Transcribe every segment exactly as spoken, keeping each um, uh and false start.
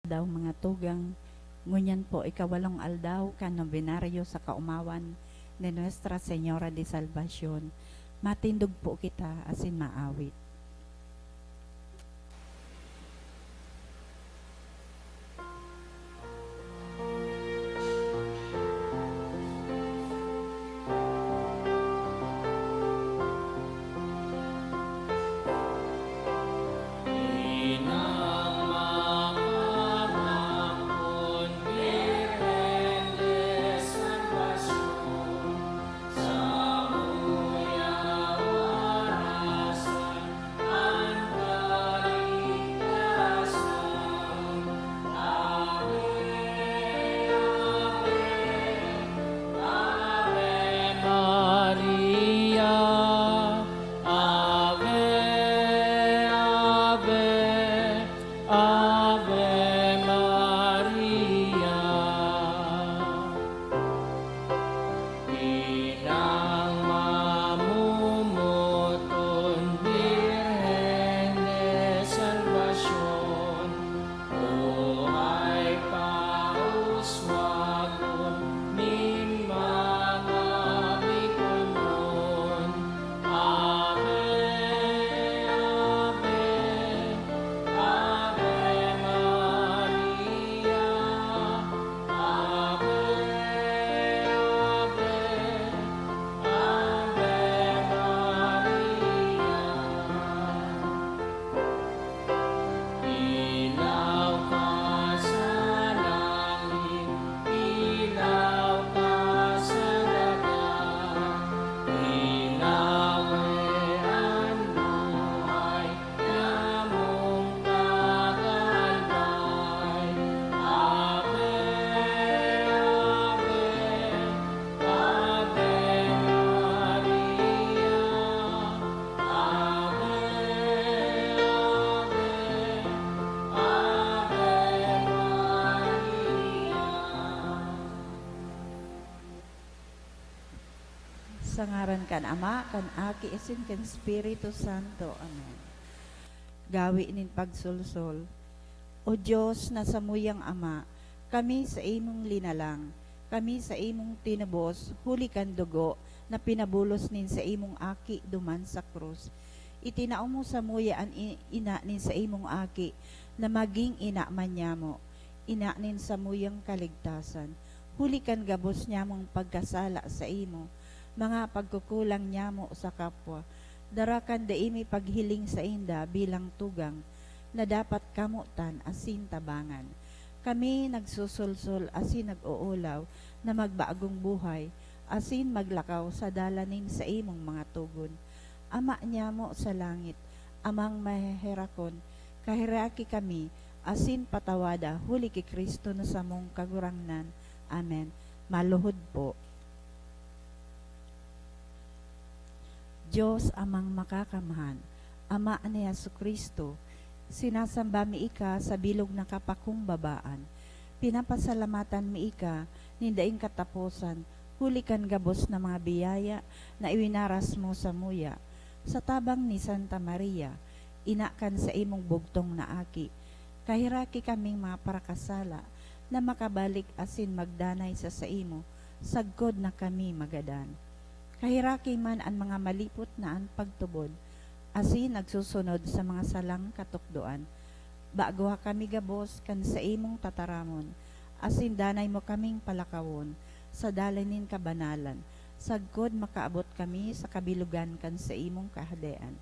Aldaw, mga tugang, ngunyan po ikawalong aldaw kan nobenaryo sa kaomawan ni Nuestra Señora de Salvacion. Matindog po kita asin maawit. Sa ngaran kan Ama, kan Aki, asin kan Espiritu Santo. Amen. Gawi nin pagsolsol. O Dios na samuyang Ama, kami sa imong linalang, kami sa imong tinubos huli kan dugo na pinabulos nin sa imong Aki duman sa krus. Itinao mo samuya an i-, ina nin sa imong Aki na magin ina man nyamo, ina nin samuyang kaligtasan. Huli kan gabos nyamong pagkasala saimo, mga pagkukulang nyamo sa kapwa, dara kan dai mi paghiling sainda bilang tugang na dapat kamotan asin tabangan. Kami nagsusolsol asin nag-oolaw na magbagong buhay asin maglakaw sa dalan nin saimong mga togon. Ama nyamo sa langit, Amang maheherakon, kaheraki kami asin patawada huli ki Cristo na samong Kagurangnan. Amen. Maluhod po. Dios Amang Makakamhan, Ama ni Jesu-Cristo, sinasamba mi Ika sa bilog na kapakumbabaan. Pinapasalamatan mi Ika nin daing kataposan huli kan gabos na mga biyaya na iwinaras mo samuya. Sa tabang ni Santa Maria, ina kan saimong bugtong na Aki, kaheraki kaming mga parakasala na makabalik asin magdanay sa saimo, sagkod na kami magadan. Kaheraki man an mga malipot na an pagtubod, asin nagsusunod sa mga salang katukdoan. Bagoha kami gabos kan saimong tataramon, asin danay mo kaming palakawon sa dalan nin kabanalan, sagkod makaabot kami sa kabilogan kan saimong Kahadean.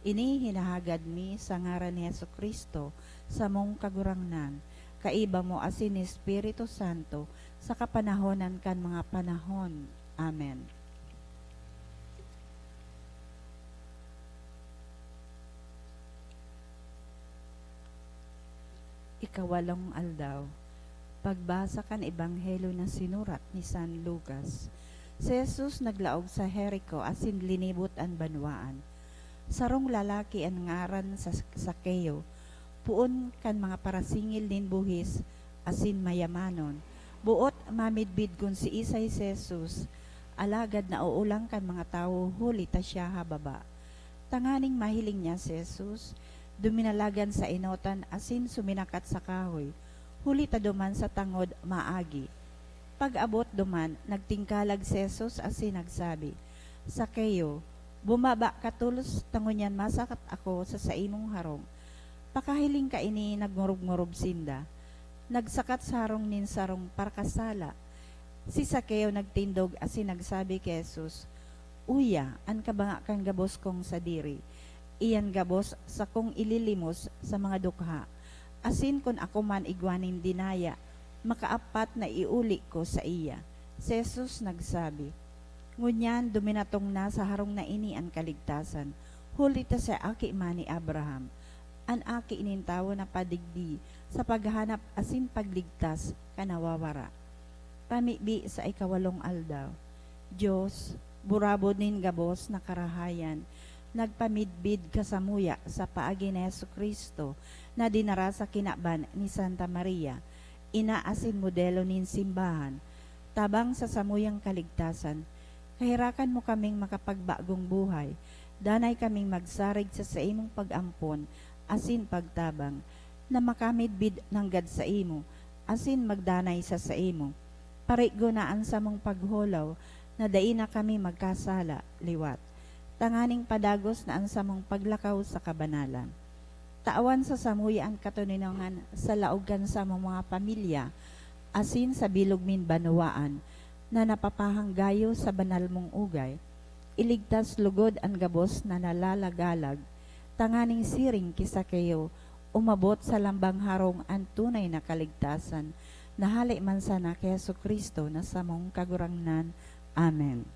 Ini hinahagad mi sa ngaran ni Jesu-Cristo, samong Kagurangnan, kaiba mo asin ni Espiritu Santo, sa kapanahonan kan mga panahon. Amen. Ikawalong aldaw. Pagbasa kan Ebanghelyo na sinurat ni San Lucas. Si Jesus naglaog sa Jerico asin linibot an banwaan. Sarong lalaki an ngaran sa Zaqueo, poon kan mga parasingil nin buhis asin mayamanon. Boot mamidbid kun siisay si Jesus, alagad naoolang kan mga tawo huli ta siya hababa. Tanganing mahiling niya si Jesus, duminalagan sa enotan asin suminakat sa kahoy, huli ta duman sa tangod maagi. Pag-abot duman, nagtingkalag si Jesus asin nagsabi, "Zaqueo, bumaba ka tolos ta ngunyan masakat ako sa saimong harong." Pakahiling kaini, nagngorog-ngorog sinda. Nagsakat sa harong nin sarong parakasala. Si Zaqueo nagtindog asin nagsabi ki Jesus, "Uya, an kabanga kan gabos kong sadiri, iyan gabos sakong ililimos sa mga dukha, asin kun ako man igwa nin dinaya, makaapat na iuli ko saiya." Si Jesus nagsabi, "Ngunyan duminatong na sa harong na ini an kaligtasan, huli ta siya aki man ni Abraham. An Aki nin Tawo napadigdi sa paghanap asin pagligtas kan nawawara." Pamibi sa ikawalong aldaw. Dios, burabod nin gabos na karahayan, nagpamidbid ka samuya sa paagi ni Jesu-Cristo na dinara sa kinaban ni Santa Maria, ina asin modelo nin simbahan, tabang sa samuyang kaligtasan. Kaherakan mo kaming makapagbagong buhay, danay kaming magsarig sa saimong pag-ampon asin pagtabang, na makamidbid nanggad saimo, asin magdanay sa saimo. Parigona an samong paghulaw na dai na kami magkasala liwat, tanganing padagos na an samong paglakaw sa kabanalan. Tawan sa samuya an katoninongan sa laog kan samong mga pamilya, asin sa bilog nin banwaan na napapahanggayo sa banal mong ugay. Iligtas lugod an gabos na nalalagalag, tanganing siring ki Zaqueo, umabot sa lambang harong an tunay na kaligtasan, na hale man sana ki Jesu-Cristo na samong Kagurangnan. Amen.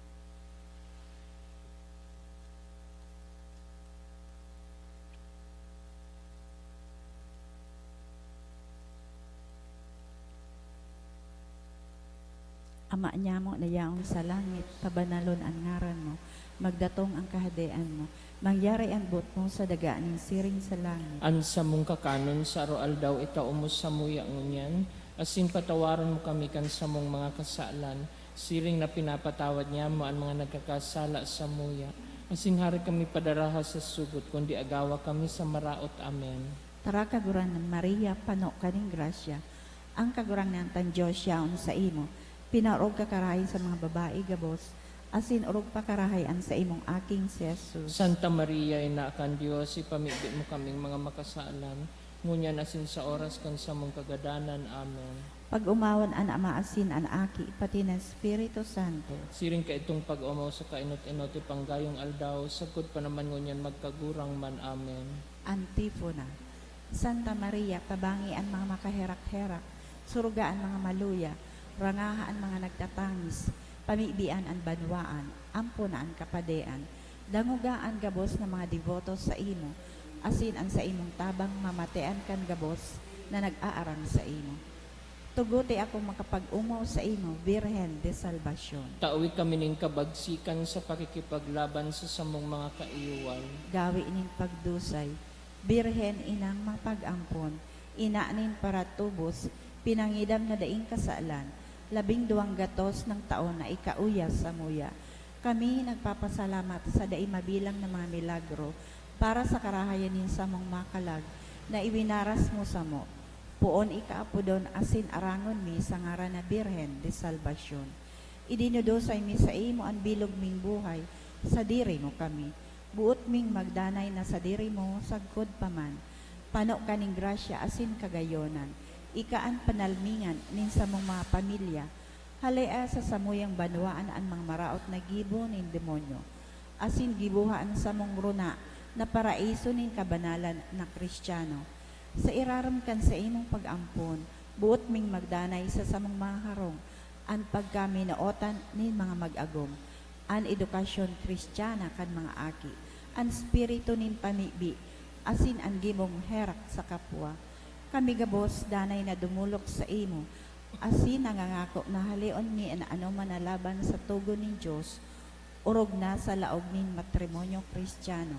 Ama nyamo na yaon sa langit, pabanalon an ngaran mo. Magdatong an kahadean mo. Mangyari an boot mo sa daga nin siring sa langit. An samong kakanon sa aroaldaw itao mo samuya ngunyan, asin patawaron mo kami kan samong mga kasalan, siring na pinapatawad nyamo an mga nagkakasala samuya. Asin hare kami padaraha sa sugot, kundi agawa kami sa maraot. Amen. Tara, Kagurangnan Maria, pano ka nin grasya. An Kagurangnan tang Dios yaon saimo. Pinaorog ka karahay sa mga babayi gabos, asin orog pa karahay an saimong aking si Jesus. Santa Maria, Ina kan Dios, ipamibi mo kaming mga makasalan, ngunyan asin sa oras kan samong kagadanan. Amen. Pag-omawon an Ama asin an Aki, pati an Espiritu Santo. Siring kaidtong pag-omaw sa kainot-inot, ipanggayong aldaw, sagkod pa naman ngunyan magkagurang man. Amen. Antifona. Santa Maria, tabangi an mga makaherak-herak, suruga an mga maluya, rangaha an mga nagtatangis, pamibian an banwaan, ampona an kapadean, dangoga an gabos na mga deboto saimo, asin an saimong tabang mamatean kan gabos na nag-aarang saimo. Tugote akong makapag-omaw saimo, Birhen de Salvacion. Tawi kami nin kabagsikan sa pakikipaglaban sa samong mga kaiyowan. Gawi nin pagdusay, Birhen inang mapag-ampon, ina nin paratubos, pinangidam na daing kasalan, labing duwang gatos nang taon na ikauya samuya. Kami nagpapasalamat sa dai mabilang na mga milagro para sa karahayan nin samong makalag na iwinaras mo samo. Poon ikaapodon asin arangon mi sa ngaran na Birhen de Salvacion. Idinudusay mi saimo an bilog ming buhay, sadiri mo kami. Boot ming magdanay na sadiri mo sagkod pa man. Pano ka nin grasya asin kagayonan. Ika an panalmingan nin samong mga pamilya. Halea sa samuyang banwaan an mga maraot na gibo nin demonyo, asin giboha an samong rona na paraiso nin kabanalan na Cristiano. Sa irarom kan saimong pag-ampon, boot ming magdanay sa samong mga harong, an pagkaminootan nin mga mag-agom, an edukasyon Cristiana kan mga aki, an espiritu nin pamibi, asin an gibong herak sa kapwa. Kami gabos danay na dumolok saimo, asin nangangako na haleon mi an anoman na laban sa togon nin Dios, orog na sa laog nin matrimonyo Cristiano.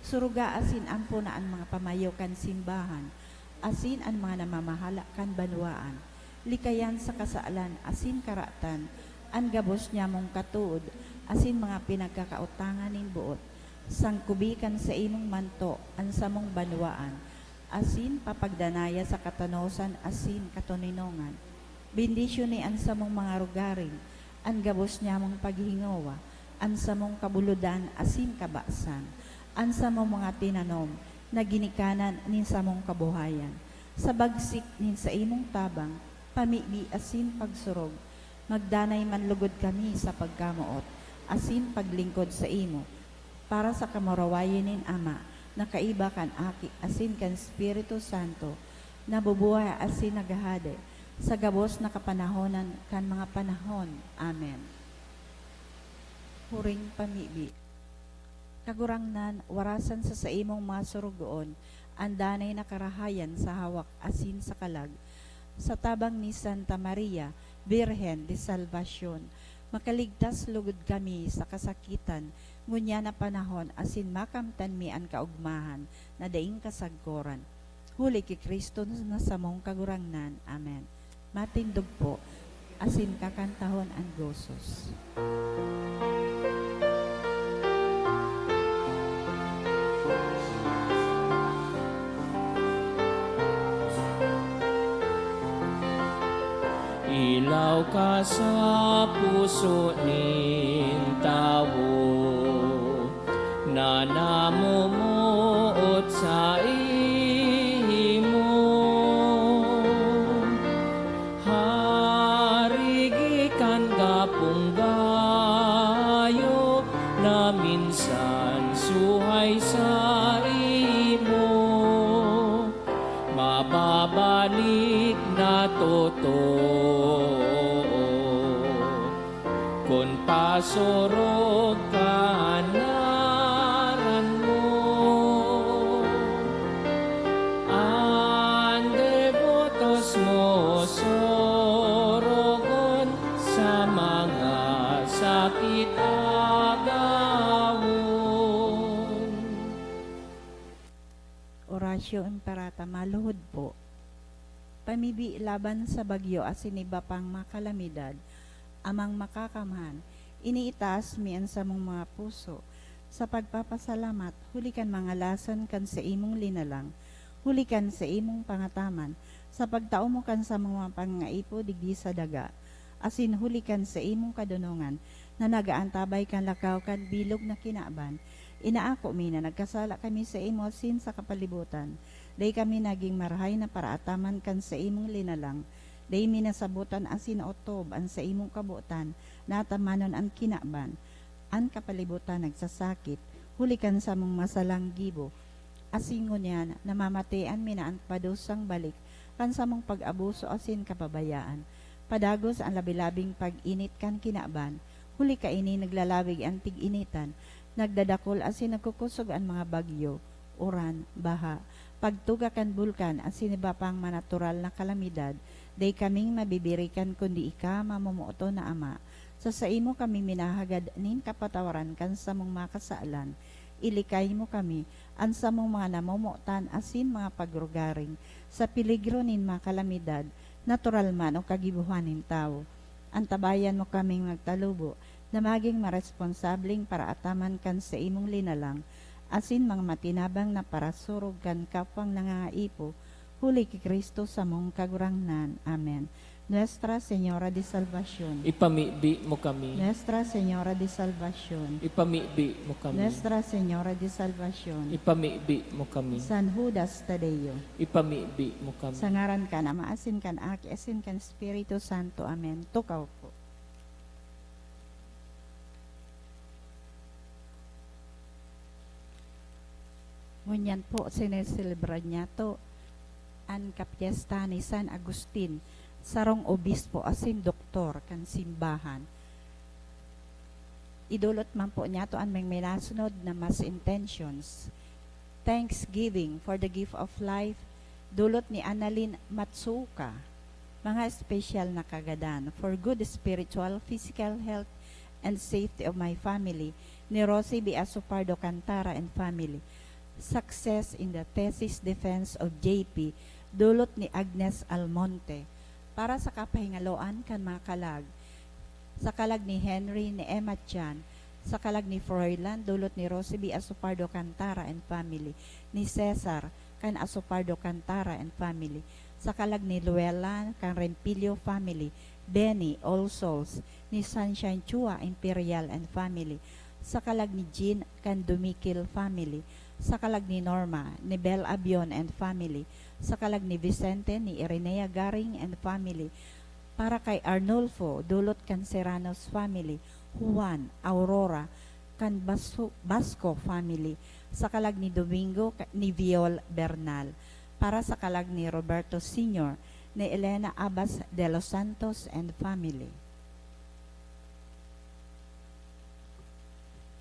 Suruga asin ampona an mga pamayo kan simbahan, asin an mga namamahala kan banwaan. Likayan sa kasalan asin karatan an gabos nyamong katood asin mga pinagkakaotangan nin boot. Sangkubi kan saimong manto an samong banwaan, asin papagdanaya sa katanosan asin katoninongan. Bendisyoni an samong mga rugaring, an gabos nyamong paghingowa, an samong kabulodan asin kabasan, an samong mga tinanom na ginikanan nin samong kabuhayan. Sa bagsik nin saimong tabang, pamibi asin pagsurog, magdanay man lugod kami sa pagkamoot asin paglingkod saimo, para sa kamurawayan nin Ama, na kaiba kan Aki asin kan Espiritu Santo, nabubuhay asin naghahade sa gabos na kapanahonan kan mga panahon. Amen. Huring pamibi. Kagurangnan, warasan sa saimong mga sorogoon an danay na karahayan sa hawak asin sa kalag. Sa tabang ni Santa Maria, Birhen de Salvacion, makaligtas lugod kami sa kasakitan ngunyan na panahon asin makamtan mi an kaogmahan na daing kasagkoran. Huli ki Cristo na samong Kagurangnan. Amen. Matindog po, asin kakantahon an gozos. Ilaw ka sa puso nin tawo na namomoot saimo. Harigi kan gapong gayo na minsan suhay saimo, mababalik na totoo. Kun pasurog ka an ngaran mo, an debotos mo surogon sa mga sakit agawon. Oratio Imperata, maluhod po. Pamibi laban sa bagyo asin iba pang mga kalamidad, Amang Makakamhan, iniitaas mi an samong mga puso sa pagpapasalamat huli kan mga lason kan saimong linalang, huli kan saimong pangataman, sa pagtao mo kan samong mga pangangaipo digdi sa daga, asin huli kan saimong kadonongan na nag-aantabay kan lakaw kan bilog na kinaban. Inaako mi na nagkasala kami saimo asin sa kapalibotan. Dai kami nagin marahay na paraataman kan saimong linalang. Dai mi nasabotan asin naotob an saimong kabotan na atamanon an kinaban. An kapalibotan nagsasakit, huli kan samong masalang gibo. Asin ngunyan, namamatean mi na an padusang balik kan samong pag-abuso asin kapabayaan. Padagos an labi-labing pag-init kan kinaban, huli kaini naglalawig an tig-initan, nagdadakul asin nagkukosog an mga bagyo, uran, baha, pagtuga kan bulkan asin iba pang manatural na kalamidad. Dai kaming mabibirikan kundi ika, mamomoton na Ama. Sa saimo kami minahagad nin kapatawaran kan samong mga kasalan. Ilikay mo kami, an samong mga namomotan asin mga pagrugaring, sa peligro nin mga kalamidad, natural man o kagibohan nin tawo. Antabayan mo kaming magtalubo na magin maresponsableng paraataman kan saimong linalang, asin mga matinabang na parasurog kan kapwang nangangaipo, huli ki Cristo samong Kagurangnan. Amen. Nuestra Señora de Salvacion. Ipamibi mo kami. Nuestra Señora de Salvacion. Ipamibi mo kami. Nuestra Señora de Salvacion. Ipamibi mo kami. San Judas Tadeo. Ipamibi mo kami. Sa ngaran kan Ama, asin kan Aki, asin kan Espiritu Santo. Amen. Tukaw po. Ngunyan po, sineselebra niyato an kapyesta ni San Agustin, sarong obispo asin doktor kan simbahan. Idolot man po niyato an may minasunod na mass intentions. Thanksgiving for the gift of life, dulot ni Annalyn Matsuoka. Mga espesyal na kagadan for good spiritual, physical health, and safety of my family, ni Rosie B. Asopardo Cantara and family. Success in the thesis defense of J P, dulot ni Agnes Almonte. Para sa kapahingaloan kan mga kalag, sa kalag ni Henry, ni Emma Chan, sa kalag ni Froilan, dulot ni Rosie B. Asopardo Cantara and family, ni Cesar, kan Asopardo Cantara and family, sa kalag ni Luella kan Rempilio family, Benny, All Souls, ni Sunshine Chua, Imperial and family, sa kalag ni Jean kan Dumikil family, sa kalag ni Norma, ni Bel Abion and family, sa kalag ni Vicente, ni Irenea Garing and family, para kay Arnulfo, dulot kan Serranos family, Juan, Aurora, kan Basu-, Basco family, sa kalag ni Domingo, ka-, ni Viol Bernal, para sa kalag ni Roberto Senior, ni Elena Abas de los Santos and family.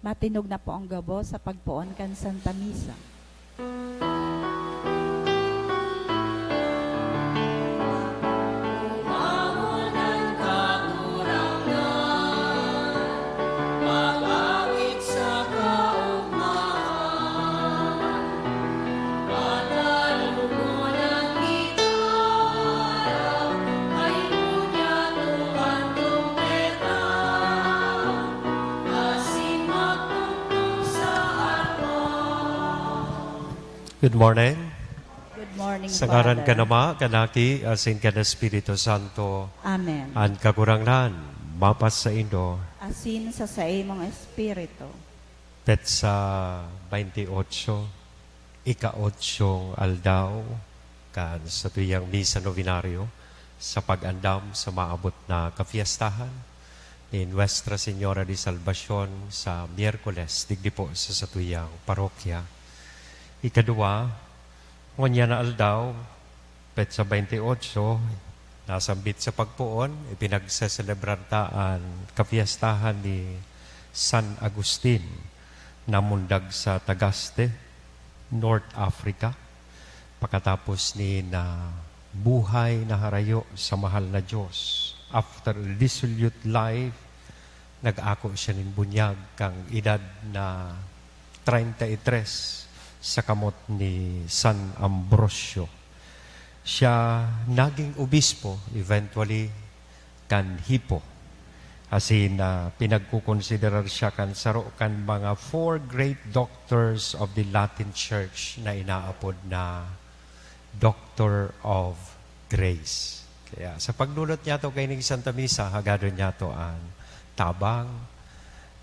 Matinog na po ang gabos sa pagpoon kan Santa Misa. Good morning. Good morning, Sa ngaran Father. Kan Ama, kan Aki, asin kan Espiritu Santo. Amen. An Kagurangnan mapasaindo. Asin sa saimong espiritu. Petsa twenty-eight, ika-otsong aldaw kan satuyang Misa Novenario sa pag-andam sa maabot na kapiestahan ni Nuestra Señora de Salvacion sa Miyerkules, digdi po sa satuyang parokya. Ikadua, ngunyan na aldaw, petsa twenty-eight, nasambit sa pagpoon, ipinagseselebrar ta an kapiestahan ni San Agustin, namundag sa Tagaste, North Africa, pakatapos ni na buhay na harayo sa mahal na Diyos. After a dissolute life, nag-ako siya nin bunyag kan edad na treinta y tres sa kamot ni San Ambrosio. Siya naging obispo, eventually, kan Hippo. Asin, ah, pinagkukonsiderar siya kan saro kan mga four great doctors of the Latin Church na inaapod na Doctor of Grace. Kaya sa pagdulot niyato kaining Santa Misa, hagadon niyato an tabang,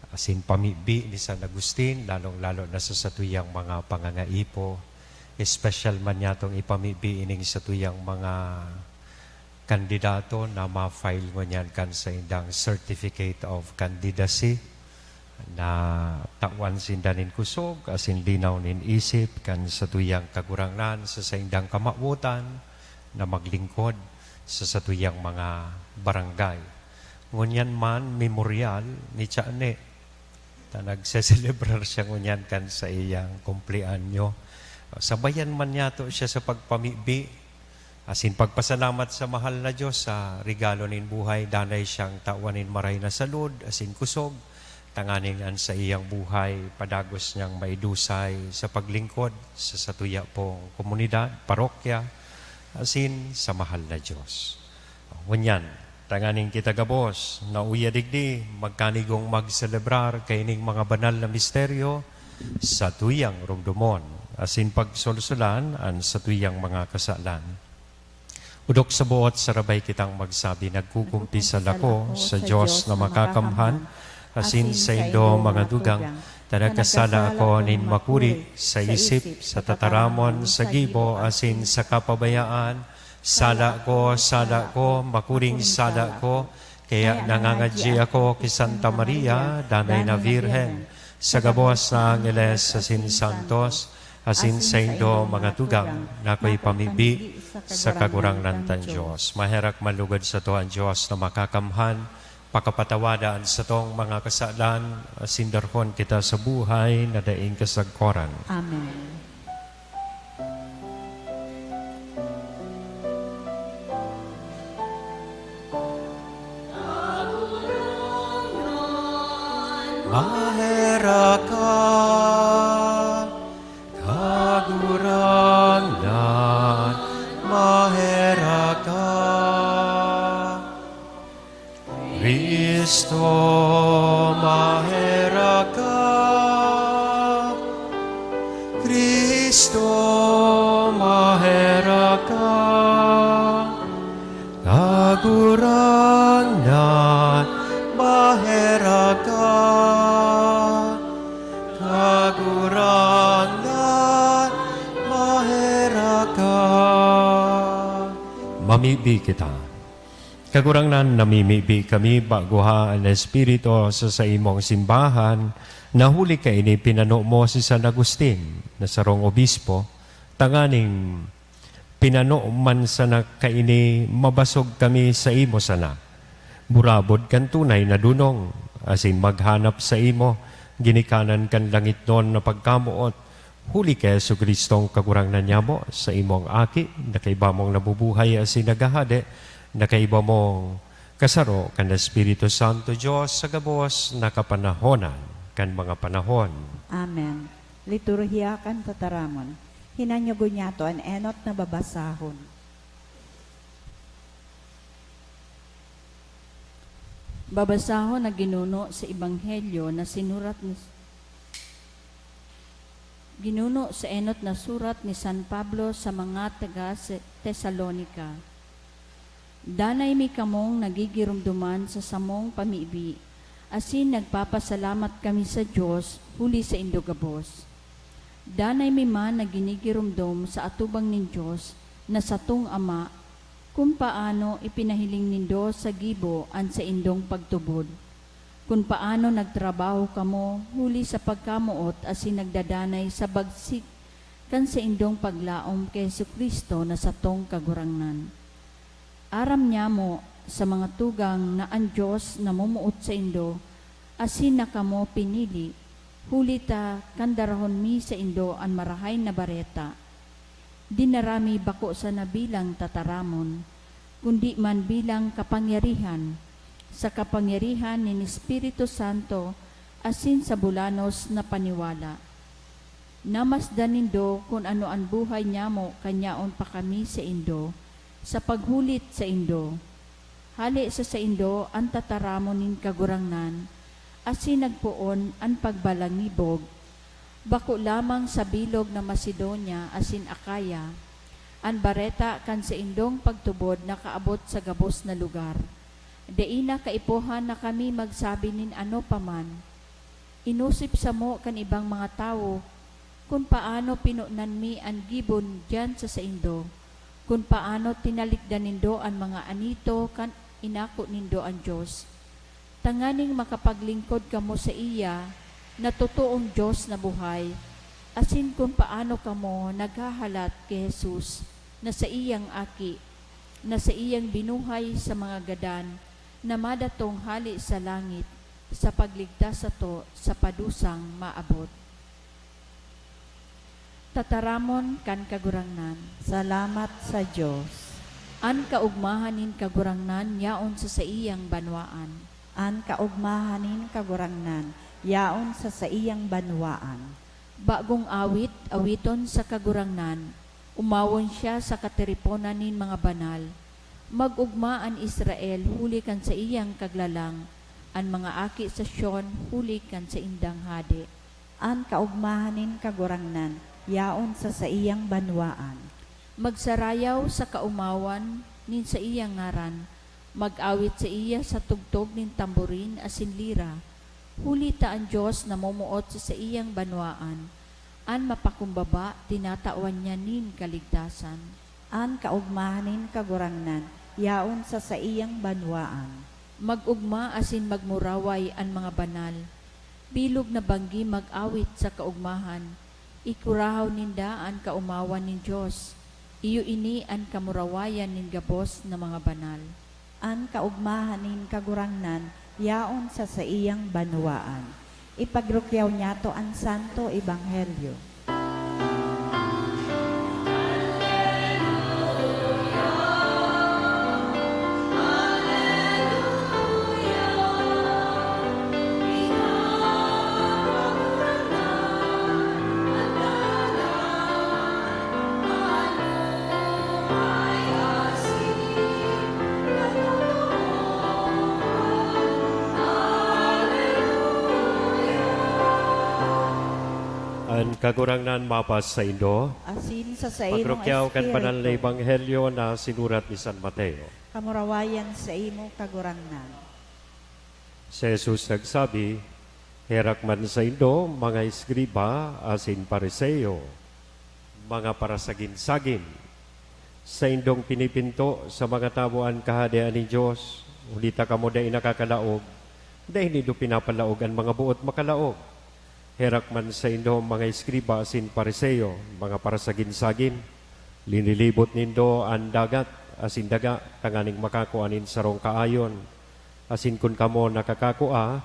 asin pamibi ni San Agustin, lalong-lalo na sa satuyang mga pangangaipo. Espesyal man niyatong ipamibi ining satuyang mga kandidato na ma-file ngunyan kan saindang Certificate of Candidacy, na tawan sinda nin kusog asin linaw nin isip kan satuyang Kagurangnan sa saindang kamawotan na maglingkod sa satuyang mga barangay. Ngunyan man, memoryal ni Tiya Ane, ta nagseselebrar siya ngunyan kan saiyang kumpleanyo. Sabayan man niyato siya sa pagpamibi, asin pagpasalamat sa mahal na Dios sa regalo nin buhay, danay siyang tawan nin maray na salud asin kusog, tanganing an saiyang buhay padagos niyang maidusay sa paglingkod sa satuya pong komunidad, parokya, asin sa mahal na Dios. Ngunyan, tanganing kita gabos na uya digdi, magkanigong magselebrar kaining mga banal na misteryo, satuyang romdomon, asin pagsolsolan an satuyang mga kasalan. Odok sa buot, sarabay kitang magsabi, "Nagkukumpisal ako sa Dios na makakamhan, asin saindo, mga tugang, ta nagkasala ako nin makuri, sa isip, sa tataramon, sa gibo, asin sa kapabayaan. Sala ko, sala ko, makuring sala ko." Kaya nangangadyi ako ki Santa Maria, danay na Birhen, sa gabos na angeles asin santos, asin saindo, mga tugang, na ako'y pamibi sa Kagurangnan tang Dios. Maherak manlugod sato an Dios na makakamhan, pakapatawada an satong mga kasalan, asin darhon kita sa buhay na daing kasagkoran. Amen. Maherak ka, Kagurangnan, maherak ka. Cristo, maherak ka. Cristo, Kagurangnan, maherak ka. Kagurangnan, maherak ka. Mamibi kita. Kagurangnan, namimibi kami, baguha an Espiritu sa saimong simbahan, na huli kaini pinano mo si San Agustin, na sarong obispo, tanganing pinano man sana kaini, mabasog kami saimo sana. Burabod kan tunay na dunong, asin maghanap saimo, ginikanan kan langitnon na pagkamoot, huli ki Jesu-Cristong Kagurangnan nyamo, saimong Aki, na kaiba mong nabubuhay asin naghahade, na kaiba mong kasaro kan Espiritu Santo, Dios sa gabos na kapanahonan kan mga panahon. Amen. Liturhiya kan Tataramon. Hinanyogon nyato an enot na babasahon. Babasahon na ginuno sa Ebanghelyo na sinurat ni, ginuno sa enot na surat ni San Pablo sa mga taga Se-, Tesalonica. Danay mi kamong nagigiromdoman sa samong pamibi, asin nagpapasalamat kami sa Dios huli saindo gabos. Danay mi man na ginigiromdom sa atubang nin Dios na satong Ama, kun paano ipinahiling nindo sa gibo an saindong pagtubod, kun paano nagtrabaho kamo huli sa pagkamoot asin nagdadanay sa bagsik kan saindong paglaom ki Jesu-Cristo na satong Kagurangnan. Aram nyamo sa mga tugang na an Dios namomoot saindo, asin na kamo pinili, huli ta kan darahon mi saindo an Marahay na Bareta, dinara mi bako sana bilang tataramon, kundi man bilang kapangyarihan, sa kapangyarihan nin Espiritu Santo asin sa bulanos na paniwala. Namasdan nindo kun ano an buhay nyamo kan yaon pa kami saindo, sa paghulit saindo. Hale sa saindo an tataramon nin Kagurangnan, asin nagpoon an pagbalangibog, bako lamang sa bilog na Macedonia asin Acaya, an bareta kan saindong pagtubod nakaabot sa gabos na lugar. Dai na kaipuhan na kami magsabi nin ano pa man. Inosip samo kan ibang mga tawo kun paano pinonan mi an gibo diyan sa saindo, kun paano tinalikdan nindo an mga anito kan inako nindo an Dios, tanganing makapaglingkod kamo saiya na totoong Dios na buhay, asin kun paano kamo naghahalat ki Jesus na saiyang Aki, na saiyang binuhay sa mga gadan na madatong hale sa langit sa pagligtas sato sa padusang maabot. Tataramon kan Kagurangnan. Salamat sa Dios. An kaogmahan nin Kagurangnan yaon sa saiyang banwaan. An kaogmahan nin Kagurangnan yaon sa saiyang banwaan. Bagong awit, awiton sa Kagurangnan. Umawon siya sa katiriponan nin mga banal. Mag-ogma an Israel huli kan saiyang kaglalang, an mga aki sa Sion huli kan saindang hade. An kaogmahan nin Kagurangnan yaon sa saiyang banwaan. Magsarayaw sa kaomawan nin saiyang ngaran, mag-awit saiya sa tugtog nin tamborin asin lira, huli ta an Dios namomoot sa saiyang banwaan, an mapakumbaba tinatawan niya nin kaligtasan. An kaogmahan nin Kagurangnan yaon sa saiyang banwaan. Mag-ogma asin magmuraway an mga banal. Bilog na banggi mag-awit sa kaogmahan. Ikurahaw ninda an kaomawan nin Dios. Iyo ini an kamurawayan nin gabos na mga banal. An kaogmahan nin Kagurangnan yaon sa saiyang banwaan. Ipagrukyaw nyato an Santo Ebanghelyo. An Kagurangnan mapasaindo. Asin sa saimong Pagrukiaw kan banal na espiritu. Ebanghelyo na sinurat ni San Mateo. Kamurawayan saimo, Kagurangnan. Si Jesus nagsabi, "Herak man saindo, mga eskriba asin Fariseo, mga parasagin-sagin! Saindong pinipinto sa mga tawo an Kahadean nin Dios, huli ta kamo dai nakakalaog, dai nindo pinapalaog an mga boot makalaog. Herak man saindo, mga eskriba asin Fariseo, mga parasagin-sagin! Linilibot nindo an dagat asin daga tanganing makakua nin sarong kaayon. Asin kun kamo nakakakua,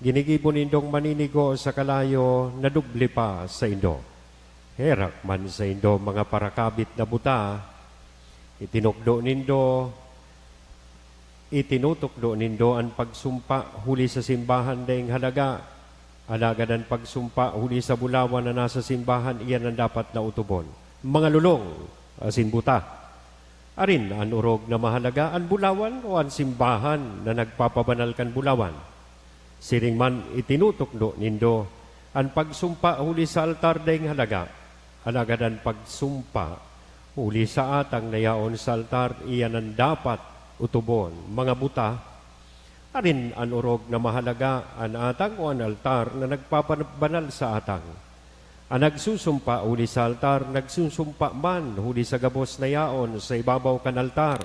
ginigibo nindong maninigo sa kalayo na doble pa saindo. Herak man saindo, mga parakabit na buta! Itinukdo nindo, itinutukdo nindo an pagsumpa huli sa simbahan daing halaga, alagad an pagsumpa huli sa bulawan na nasa simbahan, iyan an dapat na utubon. Mga lolong asin buta! Arin an orog na mahalaga, an bulawan o an simbahan na nagpapabanal kan bulawan? Siring man, itinutukdo nindo, an pagsumpa huli sa altar daing halaga, alagad an pagsumpa huli sa atang na yaon sa altar, iyan an dapat utubon. Mga buta! Arin an orog na mahalaga, an atang o an altar na nagpapabanal sa atang? An nagsusumpa huli sa altar, nagsusumpa man huli sa gabos na yaon sa ibabaw kan altar.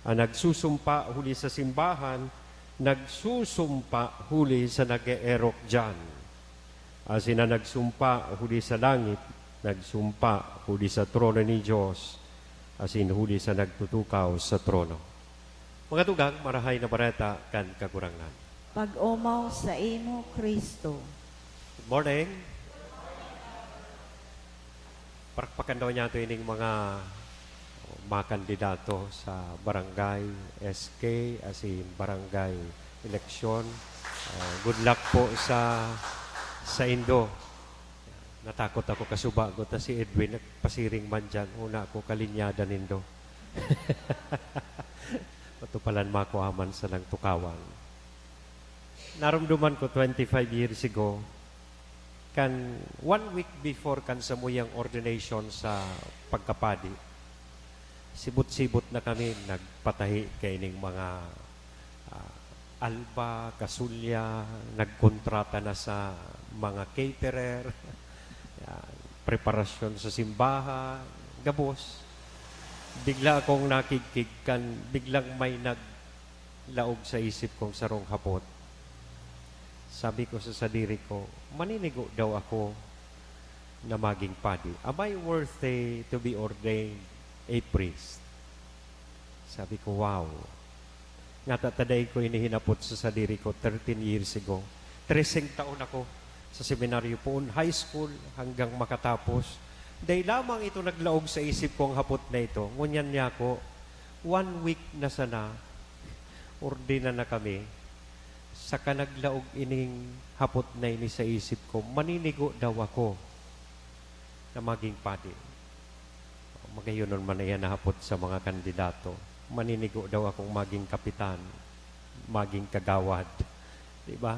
An nagsusumpa huli sa simbahan, nagsusumpa huli sa nag-eerok diyan. Asin an nagsumpa huli sa langit, nagsumpa huli sa trono nin Dios, asin huli sa nagtutukaw sa trono." Mga tugang, Marahay na Bareta kan Kagurangnan. Pag-omaw saimo, Cristo. Good morning. Parakpakan daw niyato ining mga, mga kandidato sa barangay S K asin barangay eleksyon. Ah, good luck po sa, saindo. Natakot ako kasubago ta si Edwin nagpasiring man diyan, una ako kalinyada nindo. Matupalan makuha man sanang tukawan. Naromdoman ko twenty-five years ago, kan one week before kan samuyang ordination sa pagkapadi, sibot-sibot na kami nagpatahi kaining mga, ah, alba, kasulya, nagkontrata na sa mga caterer, yan, preparasyon sa simbahan, gabos. Bigla akong nakigkig kan biglang may naglaog sa isip kong sarong hapot. Sabi ko sa sadiri ko, "Maninigo daw ako na maging padi? Am I worthy to be ordained a priest?" Sabi ko, "Wow." Ngata ta dai ko ini hinapot sa sadiri ko thirteen years ago. Treseng taon ako sa seminaryo, poon high school hanggang makatapos. Dai lamang ito naglaog sa isip ko, ang hapot na ito. Ngunyan niya ako, one week na sana, ordina na kami. Saka naglaog ining hapot na ini sa isip ko, maninigo daw ako na maging padi. Magayonon man na iyan na hapot sa mga kandidato. Maninigo daw akong maging kapitan, maging kagawad, di ba?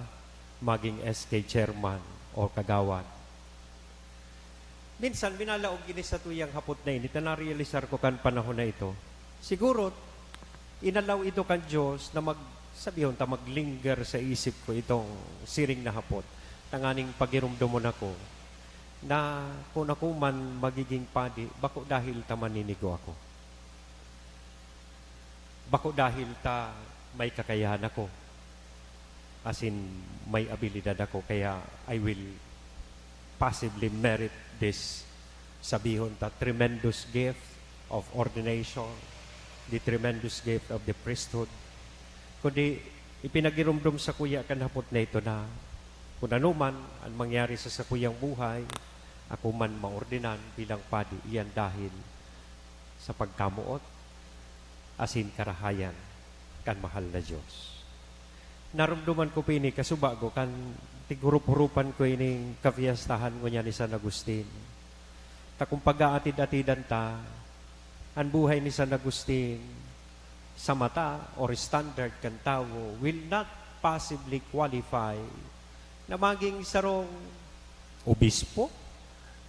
Maging S K chairman o kagawad. Minsan, minalaog ini sa tuyang hapot na ini, ta narealisar ko kan panahon na ito. Siguro, inalaw ito kan Diyos na mag-, sabihon ta, mag-linger sa isip ko itong siring na hapot, tanganing pagiromdomon ako na kun ako man magiging padi, bako dahil ta maninigo ako. Bako dahil ta may kakayahan ako, asin may abilidad ako, kaya I will possibly merit this, sabihon ta, tremendous gift of ordination, the tremendous gift of the priesthood. Kundi ipinagiromdom sakuya kan hapot na ito na kun ano man an mangyari sa sakuyang buhay, ako man maordinan bilang padi, iyan dahil sa pagkamoot asin karahayan kan mahal na Dios. Naromdoman ko pa ini kasubago kan tighurup-hurupan ko ining kapiyastahan ngunyan ni San Agustin. Ta kun pag-aatid-atidan ta, an buhay ni San Agustin sa mata or standard kan tawo will not possibly qualify na maging sarong obispo,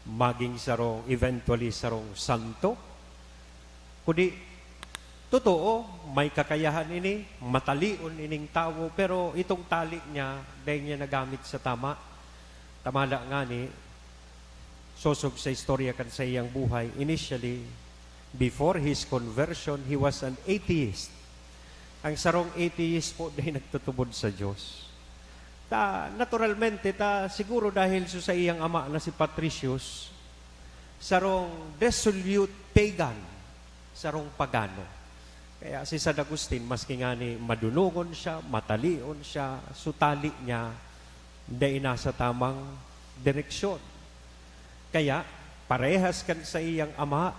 maging sarong, eventually sarong santo. Kundi, totoo, may kakayahan ini, matalion ining tawo, pero itong tali niya, dai niya nagamit sa tama. Tamala ngani, sosog sa istorya kan saiyang buhay, initially, before his conversion, he was an atheist. Ang sarong atheist po dai nagtutubod sa Dios. Ta, naturalmente, ta, siguro dahil sa saiyang ama na si Patricius, sarong dissolute pagan, sarong pagano. Kaya si San Agustin, maski ngani madunongon siya, matalion siya, sutali niya, dai nasa tamang direksyon. Kaya, parehas kan saiyang ama,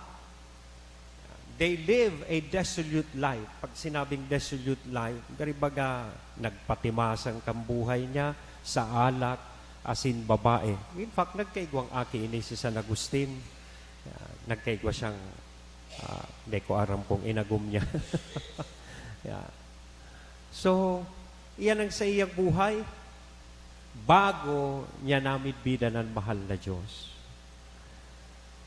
they live a dissolute life. Pag sinabing dissolute life, gari baga, nagpatimasang kan buhay niya sa alak, asin babae. In fact, nagkaigwang aki ini si San Agustin. Ah, nagkaigwa siyang, ah, di ko aram kung inagom niya. Yeah. So, iyan ang saiyang buhay bago niya namidbidan an mahal na Diyos.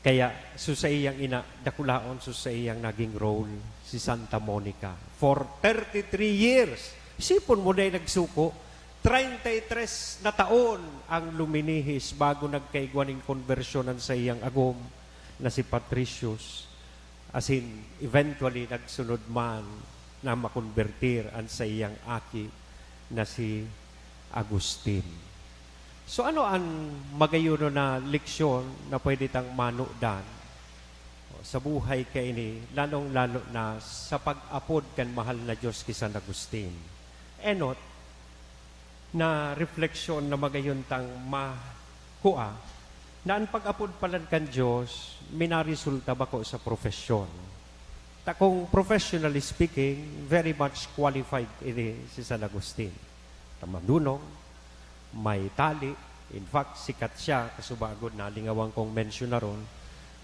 Kaya, so saiyang ina, dakulaon so saiyang naging role, si Santa Monica. For thirty-three years, isipon mo na yung nagsuko, treinta y tres na taon ang luminihis bago nagkaigwa nin konbersyon an saiyang agom na si Patricius. Asin, eventually, nagsunod man na makonbertir an saiyang aki na si Agustin. So, ano an magayon na leksyon na pwede tang manudan sa buhay kaini, lalong-lalo na sa pag-apod kan mahal na Diyos ki San Agustin? Enot, na refleksyon na magayon tang makua, na an pag-apod palan kan Diyos minaresulta bako sa profesyon. Ta kung professionally speaking, very much qualified ini si San Agustin. Ta madunong, may tali. In fact, sikat siya, kasubagon na lingawan kong mensyonaron.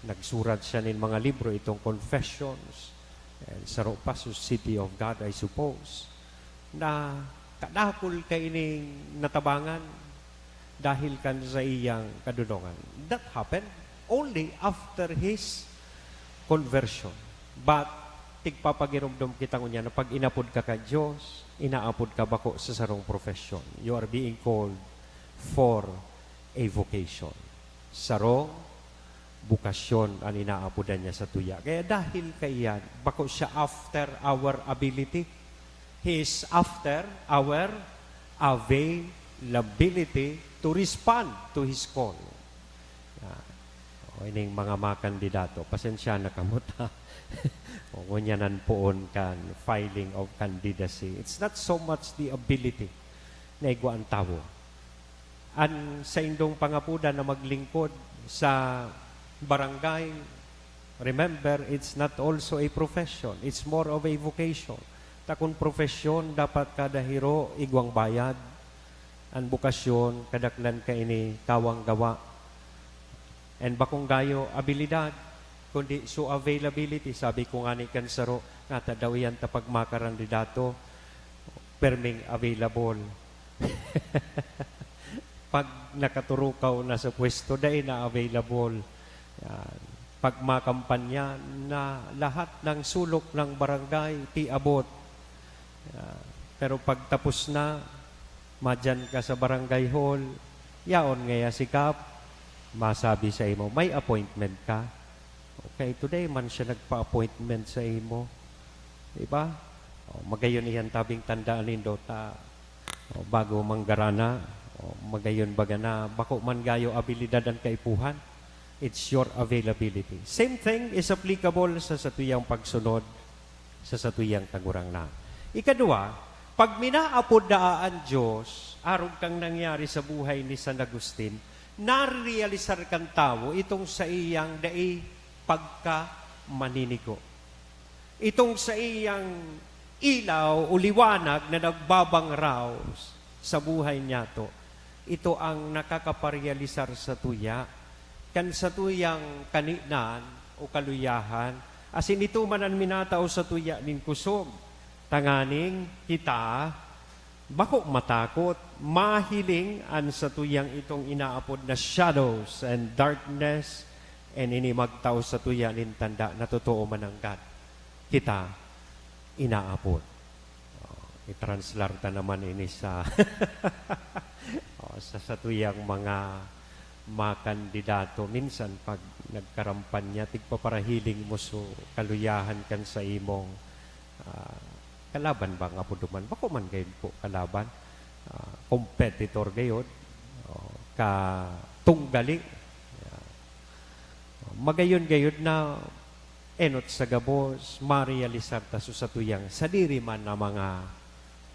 Nagsurat siya nin mga libro, itong Confessions, and saro pa, so City of God, I suppose, na kadakul kaining natabangan dahil kan saiyang kadunongan. That happened only after his conversion. But, tigpapagiromdom kita ngunyan na pag inapod ka kan Diyos, inaapod ka bako sa sarong profesyon. You are being called for a vocation. Sarong bukasyon an inaapodan niya sa tuya. Kaya dahil kaiyan, bako siya after our ability. He is after our availability to respond to His call. Ah, o, ining mga makandidato, pasensya na kamo ta. O, ngunyan an poon kan filing of candidacy. It's not so much the ability na igwa an tawo. An saindong pangapodan na maglingkod sa barangay, remember, it's not also a profession. It's more of a vocation. Ta kun profesyon, dapat kada hiro igwang bayad. An bokasyon, kadaklan kaini, tawang gawa. And bakong gayo abilidad, kundi so availability. Sabi ko ngani kan saro, "Ngata daw iyan ta pagmakarandidato, perming available." Pag nakaturukaw na sa pwesto, dai na available. Yan. Pag makampanya na lahat ng sulok ng barangay, ti abot. Yan. Pero pag tapos na, madyan ka sa barangay hall, yaon ngaya si Kap, masabi sa imo, "May appointment ka." Okay, today man siya nagpa-appointment sa imo. Di ba? O, magayon iyan tabing tandaan nindo ta, o, bago manggarana, o, magayon baga na bako man gayo abilidad an kaipuhan. It's your availability. Same thing is applicable sa satuyang pagsunod sa satuyang Kagurangnan. Ikadua, pag minaapod daa an Diyos, arog kang nangyari sa buhay ni San Agustin, narealisar kan tawo itong saiyang dai pagkamaninigo. Itong saiyang ilaw o liwanag na nagbabangraw sa buhay niyato, ito ang nakakaparealisar sa tuya, kan sa tuyang kaninan o kaluyahan, asin ito man an minatao sa tuya nin kusog, tanganing kita Bako matakot, mahiling an satuyang itong inaapod na shadows and darkness, and ini magtao satuya nin tanda na totoo mananggad kita inaapod. Oh, i-translate ta naman ini sa, oh, sa satuyang mga makandidato. Minsan, pag nagkarampanya, tigpaparahiling mo so kaluyahan kan sa imong, ah, kalaban ba nga apod man? Bako man gayud po kalaban. Ah, competitor gayud. Oh, katunggali. Yeah. Magayon gayud na enot sa gabos, marealisar ta so satuyang sadiri man na mga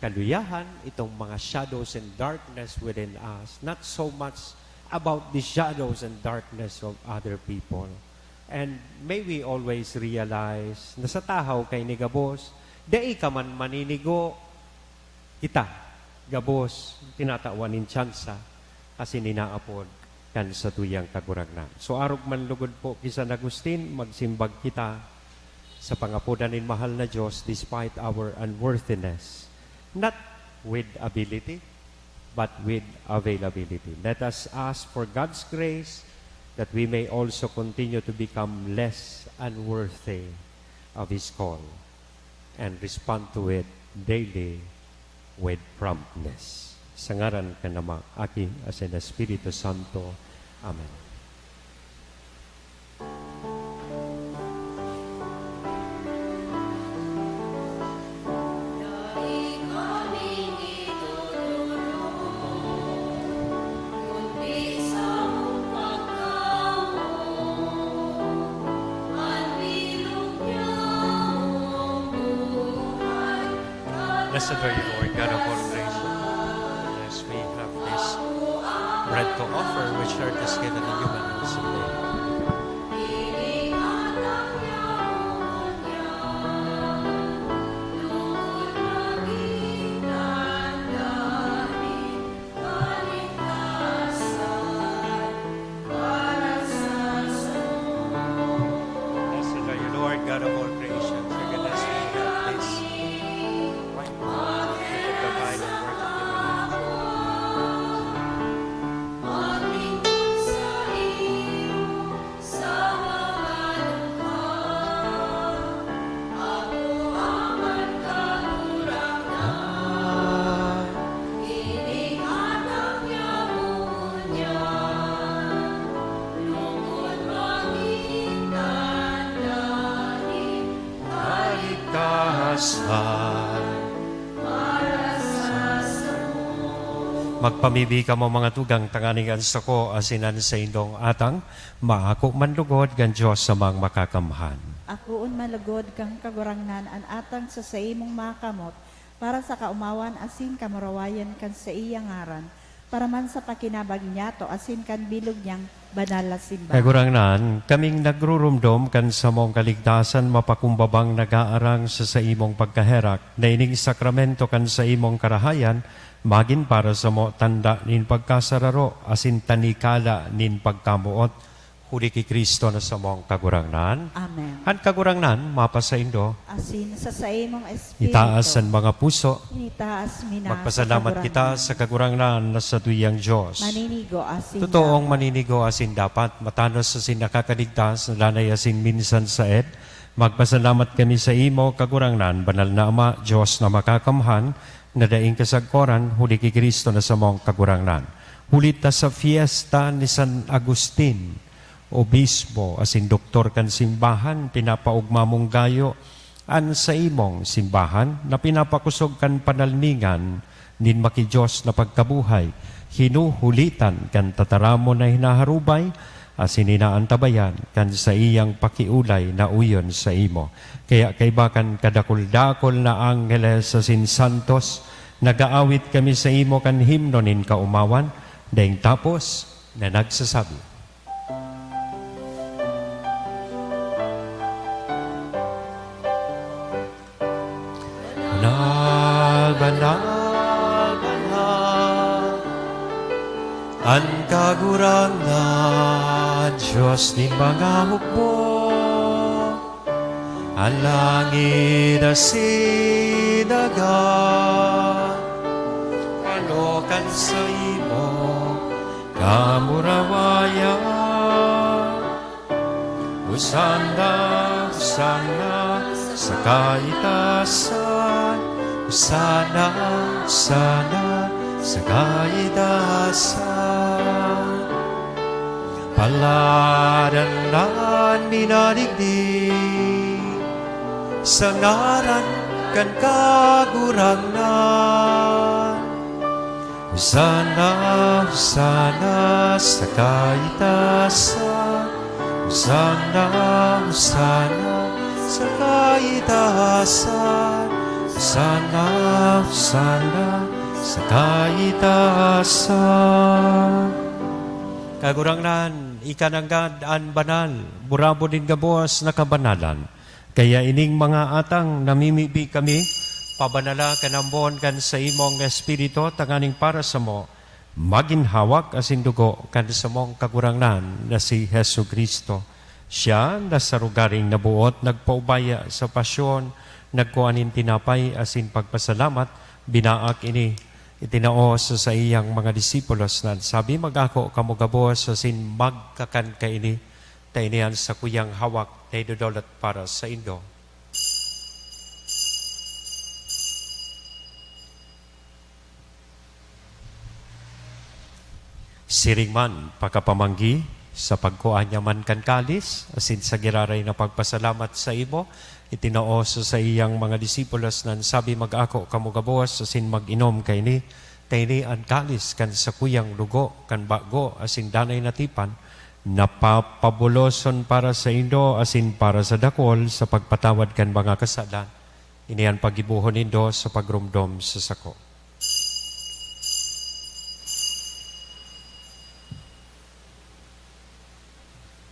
kaluyahan, itong mga shadows and darkness within us, not so much about the shadows and darkness of other people. And may we always realize na sa tahaw kaini gabos, dai ka man maninigo, kita gabos tinatawan nin tsansa asin inaapod kan satuyang Kagurangnan. So, arog man lugod po ki San Agustin, magsimbag kita sa pangapodan nin mahal na Dios despite our unworthiness, not with ability, but with availability. Let us ask for God's grace that we may also continue to become less unworthy of His call and respond to it daily with promptness. Sa ngaran kan Ama, Aki, asin Espiritu Santo. Amen. Blessed are you, Lord, God of all creation. As we have this bread to offer, which are just given in human hands today. Blessed are you, Lord, God of all creation. Forgive us, we have this wine, the wine of worth of human hands. Kaligtasan. Magpamibi kamo, mga tugang, tanganing an sako asin an saindong atang maako man lugod kan Dios Amang Makakamhan. Akoon man lugod kan Kagurangnan an atang sa saimong mga kamot, para sa kaomawan asin kamurawayan kan saiyang ngaran, para man sa pakinabang niyato asin kan bilog niyang banal na simbahan. Kagurangnan, kaming nagrurumdom kan samong kaligtasan, mapakumbabang nag-aarang sa saimong pagkaherak, na ining sakramento kan saimong karahayan magin para samo tanda nin pagkasararo asin tanikala nin pagkamoot, huli ki Cristo na samong Kagurangnan. Amen. An Kagurangnan mapasaindo. Asin sa saimong espiritu. Itaas an mga puso. Initaas mi na sa Kagurangnan. Magpasalamat kita sa Kagurangnan na satuyang Dios. Maninigo asin dapat. Totoong maninigo asin dapat, matanos asin nakakaligtas, nalanay asin minsan saed. Magpasalamat kami saimo, Kagurangnan, Banal na Ama, Dios na Makakamhan, na daing kasagkoran, huli ki Cristo na samong Kagurangnan. Huli ta sa fiesta ni San Agustin, obispo asin doktor kan simbahan, pinapaogma mong gayo an saimong simbahan na pinapakosog kan panalmingan nin maki-Dios na pagkabuhay, hinuhulitan kan tataramon na hinaharubay asin inaantabayan kan saiyang pakiolay na uyon saimo. Kaya kaiba kan kadakul-dakul na angheles asin santos, nag-aawit kami saimo kan himno nin kaomawan, daing tapos na nagsasabi, Banal, banal, banal, an Kagurangnan, Dios nin mga hukbo. An langit asin daga O kan saimo kamurawayan. Hosanna, Hosanna sa kaitasan. Hosanna, Hosanna sa kaitasan. Paladan an minadigdi sa ngaran kan Kagurangnan. Hosanna, Hosanna sa kaitasan. Hosanna, Hosanna sa kaitasan. Hosanna, Hosanna sa kaitasan. Kagurangnan, ika nanggad an banal, burabod nin gabos na kabanalan. Kaya ining mga atang namimibi kami, pabanala kan ambon kan saimong Espiritu tanganing para samo magin hawak asin dugo kan samong Kagurangnan na si Jesu-Cristo. Siya na sa rogaring naboot nagpaubaya sa pasyon, nagkua nin tinapay asin pagpasalamat, binaak ini, itinao sa saiyang mga disipulos na sabi, "Mag-ako kamo gabos asin magkakan kaini, ta ini an sakuyang hawak na idodolot para saindo." Siring man, pakapamanggi, sa pagkua niya man kan kalis, asin sa giraray na pagpasalamat saimo, itinao sa saiyang mga disipulos na sabi, "Mag-ako kamo gabos asin mag-inom kaini, ta ini an kalis kan sakuyang dugo kan bago asin danay na tipan, na papabuloson para saindo asin para sa dakul sa pagpatawad kan mga kasalan. Ini an paggibohon nindo sa pagromdom sa sako."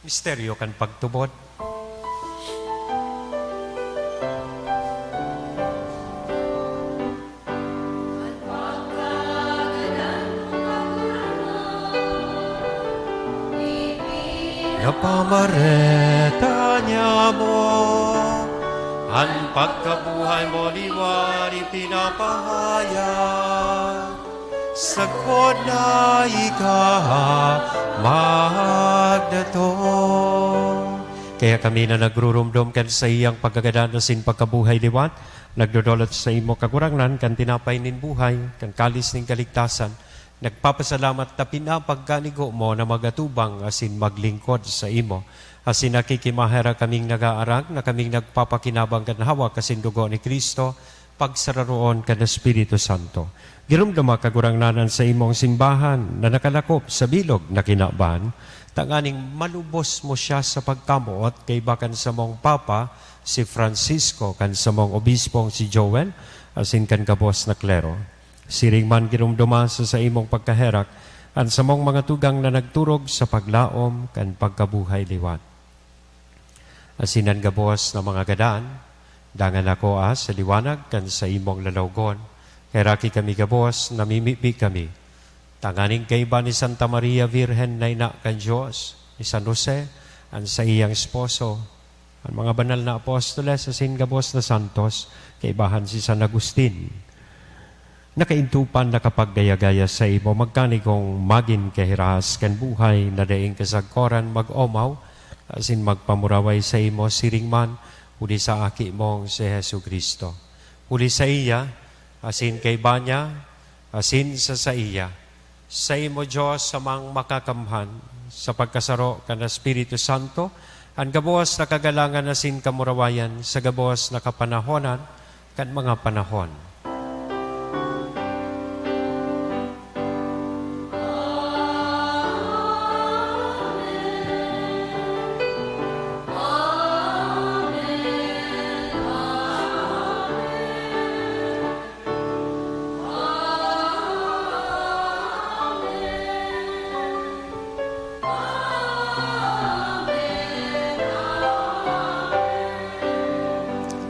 Misteryo kan pagtubod. Napamareta niya mo, an pagkabuhay mo liwat ipinapahayag, sagkod na ika magdatong. Kaya kami na nagruromdom kan saiyang pagkagadan asin pagkabuhay liwat, nagdodolot saimo, Kagurangnan, kan tinapay nin buhay, kan kalis nin kaligtasan, nagpapasalamat ta pinapagkanigo mo na magatubang asin maglingkod saimo. Asin nakikimaherak kaming nag-aarang na kaming nagpapakinabang kan hawak asin dugo ni Cristo, pagsararoon kan Espiritu Santo. Giromdoma, Kagurangnan, an saimong simbahan na nakalakop sa bilog na kinaban, tanganing malubos mo siya sa pagkamoot kaiba kan samong Papa, si Francisco, kan samong Obispong si Joel, asin kan gabos na klero. Siring man giromdoma sa saimong pagkaherak an samong mga tugang na nagturog sa paglaom kan pagkabuhay liwat. Asin an gabos na mga gadan, dangan ako, ah, sa liwanag kan saimong lalawgon. Heraki kami gabos, namimibi kami, tanganing kaiba ni Santa Maria Virgen na ina kan Dios, ni San Jose, an saiyang esposo, an mga banal na apostoles asin gabos na santos, kaibahan si San Agustin, nakaintupan, nakapaggaya-gaya saimo, magkanigong magin kahirahas kan buhay na daing kasagkoran mag-omaw asin magpamuraway saimo siring man huli sa Aki mong si Jesu-Cristo. Huli saiya, asin kaiba niya, asin sa saiya, saimo, Dios, Amang Makakamhan, sa pagkasaro kan Espiritu Santo, an gabos na kagalangan asin kamurawayan sa gabos na kapanahonan kan mga panahon.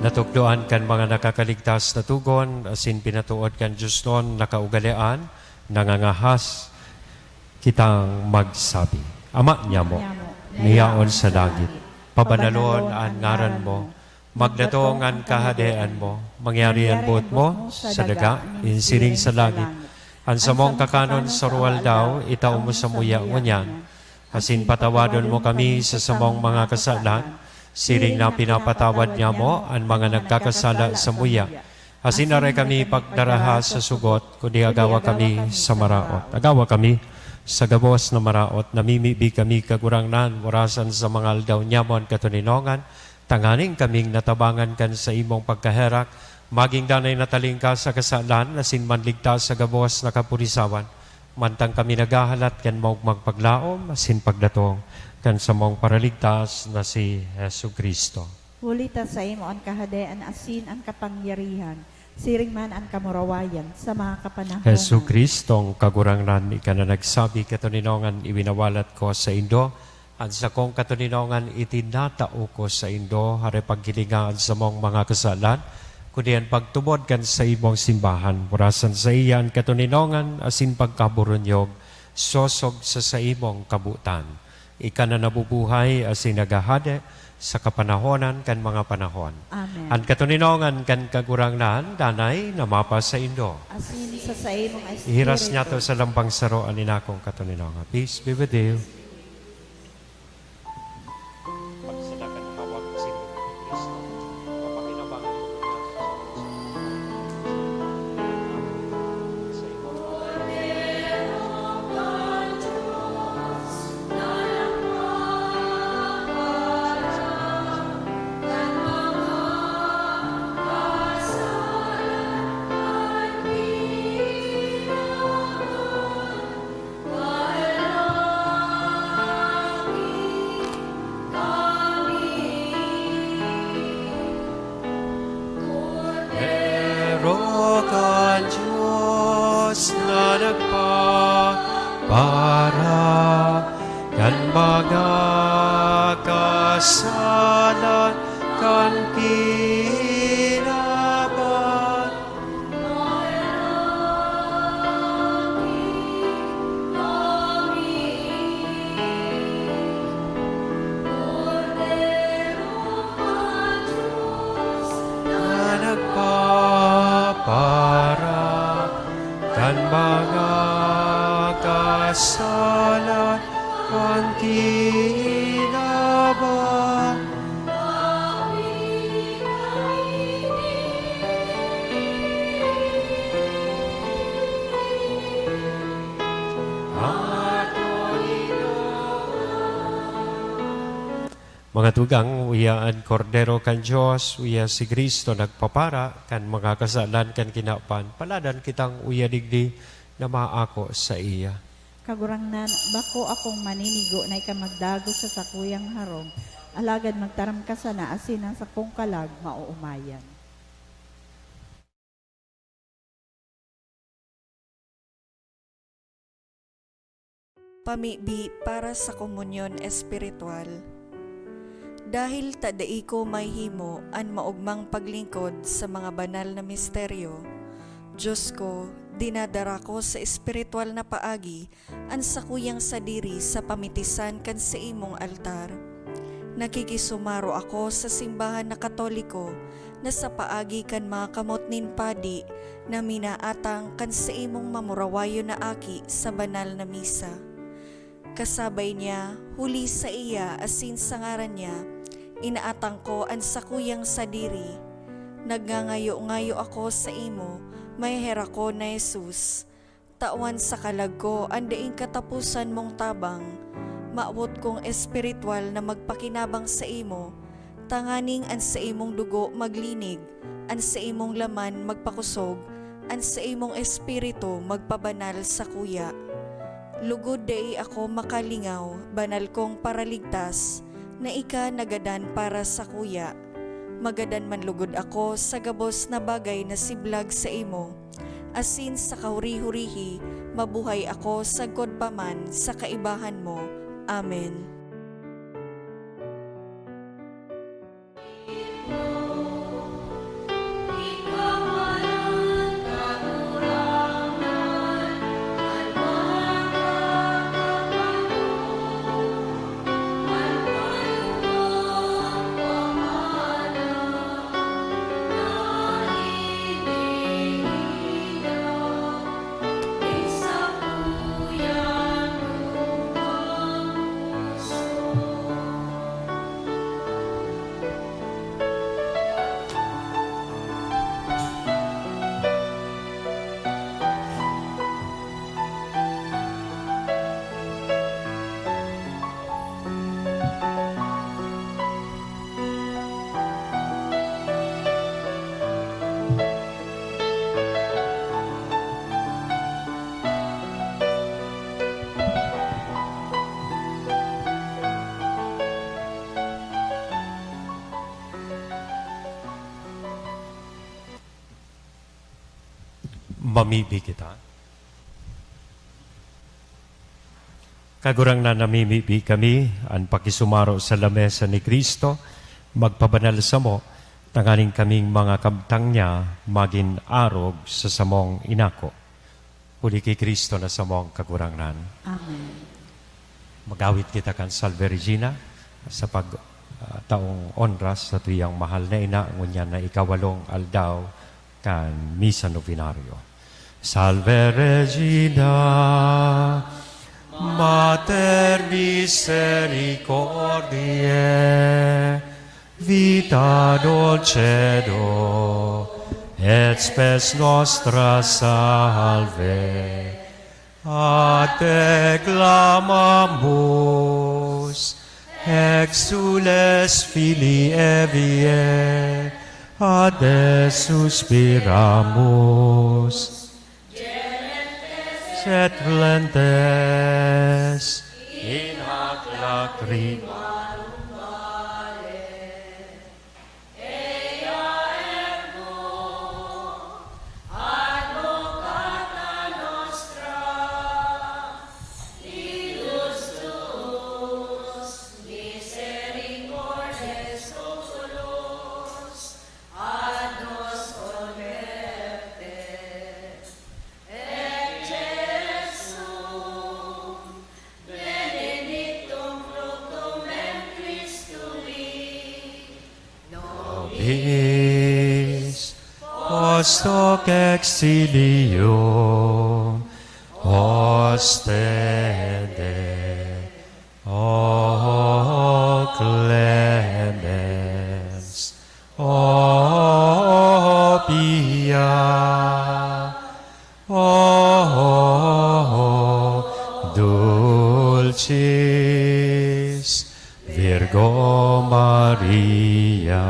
Natukdoan kan mga nakakaligtas na tugon, asin pinatood kan diosnon na kaugalean, nangangahas kitang magsabi, Ama niamo, na yaon sa langit, pabanalon an ngaran mo, magdatong an kahadean mo, mangyari an boot mo sa daga, nin siring sa langit. An samong kakanon sa aroaldaw, itao mo samuya ngunyan. Asin patawadon mo kami sa samong mga kasalan, siring na pinapatawad niamo an mga nagkakasala samuya. Asin aray kami pagdaraha sa sugot, kundi agawa kami sa maraot. Agawa kami sa gabos na maraot, namimibi kami, Kagurangnan, orasan sa mga aldaw niamo an katoninongan, tanganing kaming natabangan kan saimong pagkaherak, magin danay na talingkas sa kasalan, asin manligtas sa gabos na kapurisawan, mantang kami naghahalat kan maogmang paglaom asin pagdatong kan samong Paraligtas na si Jesu-Cristo. Huli ta saimo an Kahadean asin an kapangyarihan, siring man an kamurawayan sa mga kapanahonan. Jesu-Cristong Kagurangnan, ika na nagsabi, "Katoninongan iwinawalat ko saindo, an sakong katoninongan itinatao ko saindo." Hare paghilinga an samong mga kasalan, kundi an pagtubod kan saimong simbahan. Orasan saiya an katoninongan asin pagkaburunyog, sosog sa saimong kabotan. Ika na nabubuhay asin naghahade sa kapanahonan kan mga panahon. Amen. An katoninongan kan Kagurangnan danay na mapasaindo. Asin sa saimong espiritu. Ihiras niyato sa lambang saro an inakong katoninongan. Peace be with you. Pagsada kan hawak sa Kristo, kapakinabangan ko niya. Kordero kan Dios na nagpapara kan mga kasalan kan kinaban. Na nagpapara kan mga kasalan kan kinaban. Mga tugang, uya an Kordero kan Dios, uya si Cristo nagpapara kan mga kasalan kan kinaban. Paladan kitang uya digdi na maako saiya. Kagurangnan, bako akong maninigo na ika magdagos sa sakuyang harong, alagad magtaram ka sana asin an sakong kalag maoomayan. Pamibi para sa komunyon espiritual. Dahil ta dai ko mahihimo an maogmang paglingkod sa mga banal na misteryo, Dios ko, dinadara ko sa espiritual na paagi an sakuyang sadiri sa pamitisan kan saimong altar. Nakikisumaro ako sa simbahan na Katoliko na sa paagi kan mga kamot nin padi na minaatang kan saimong mamurawayon na aki sa banal na misa. Kasabay niya, huli saiya asin sa ngaran niya, inaatang ko an sakuyang sadiri. Nagngangayo-ngayo ako saimo, maheherak ko na Jesus. Tawan sa kalag ko an daing kataposan mong tabang. Mawot kong espiritual na magpakinabang saimo, tanganing an saimong dugo maglinig, an saimong laman magpakosog, an saimong espiritu magpabanal sakuya. Lugod dai ako makalingaw, banal kong Paraligtas, na ika nagadan para sakuya. Magadan man lugod ako sa gabos na bagay na siblag saimo, asin sa kahuri-hurihi, mabuhay ako sagkod pa man sa kaibahan mo. Amen. Mamibi kita. Kagurangnan, namimibi kami, an pakisumaro sa lamesa ni Cristo, magpabanal samo, tanganing kaming mga kabtang niya magin arog sa samong inako. Huli ki Cristo na samong Kagurangnan. Amen. Mag-awit kita kan Salve Regina sa pag, ah, taong onra sa satuyang mahal na ina, ngunyan na ikawalong aldaw kan Misa Novenario. Salve Regina, Mater misericordiae, vita dulcedo, et spes nostra salve. A te clamamus, exsules filii Eviae, a te suspiramus. Sed flentes in hac lacrimarum vale. Eia ergo advocata nostra, ilus tuus misericordes oculos ad nos converte, et Jesum benedictum fructum ventris tui, nobis post hoc exilium ostende. O clemens, o pia, o dulcis Virgo Maria.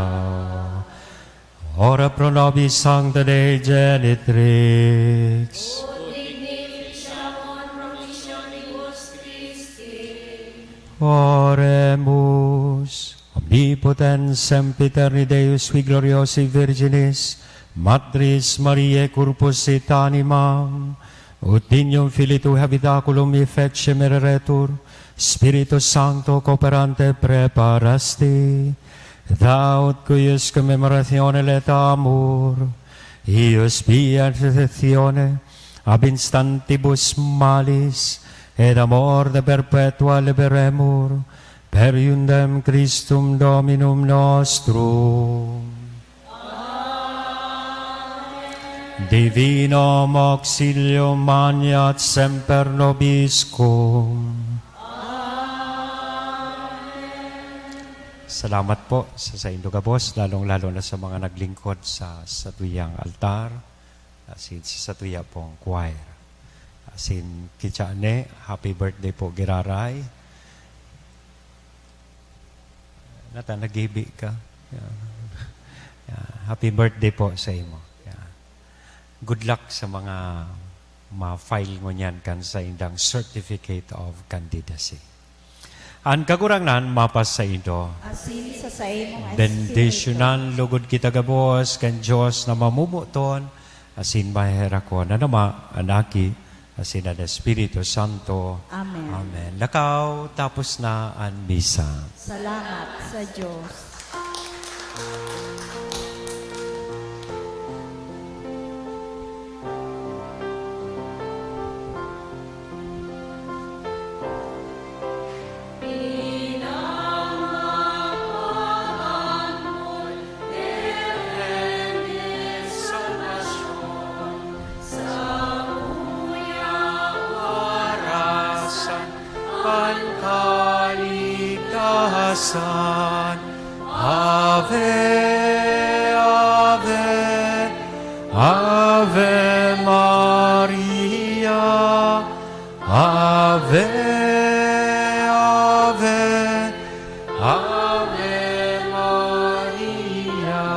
Ora pro nobis Sancta Dei Genitrix. Ut dignificiamur promissionibus Christi. Oremus. Omnipotens, sempiterni Deus, qui gloriosae Virginis, Matris Mariae corpus et animam, ut dignum Filii Tui habitaculum efficiem ereretur, Spiritus Sancto cooperante preparasti, thou ut cuius commemoratione laetamur, eius via intercessione ab instantibus malis et a morte perpetua liberemur, per eundem Christum Dominum nostrum. Divinum auxilium maneat semper nobiscum. Salamat po sa saindo gabos, lalong-lalo na sa mga naglingkod sa satuyang altar, asin sa satuya pong choir. Asin kitsa ne, happy birthday po, giraray. Nata, naghibi ka. Yeah. Yeah. Happy birthday po sa imo. Yeah. Good luck sa mga ma-file ngunyan kan saindang certificate of candidacy. An Kagurangnan mapasaindo. Asin sa saimong espiritu. Bendisyonan lugod kita gabos kan Dios na mamomoton, asin maheherakon, an Ama, an Aki, asin an Espiritu Santo. Amen. Amen. Lakaw, tapos na an misa. Salamat sa Dios. An kaligtasan. Ave, Ave, Ave Maria. Ave, Ave, Ave Maria.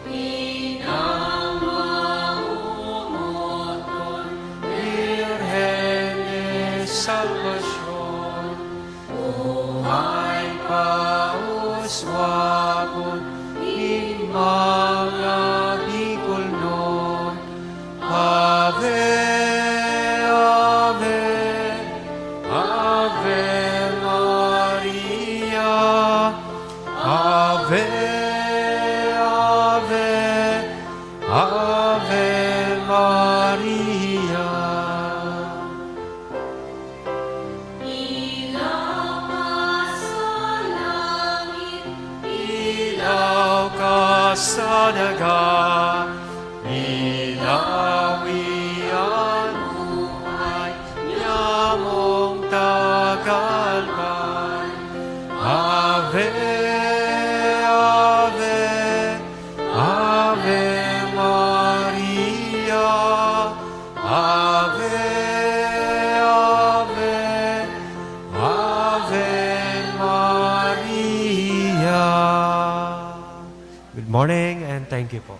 Inang mamomoton, Birhen de Salvacion, buhay pa uswagon nin mga ka sa daga, ilawi an buhay nyamong tagalban. Ave, Ave, Ave Maria, Ave, Ave, Ave Maria. Good morning and thank you po.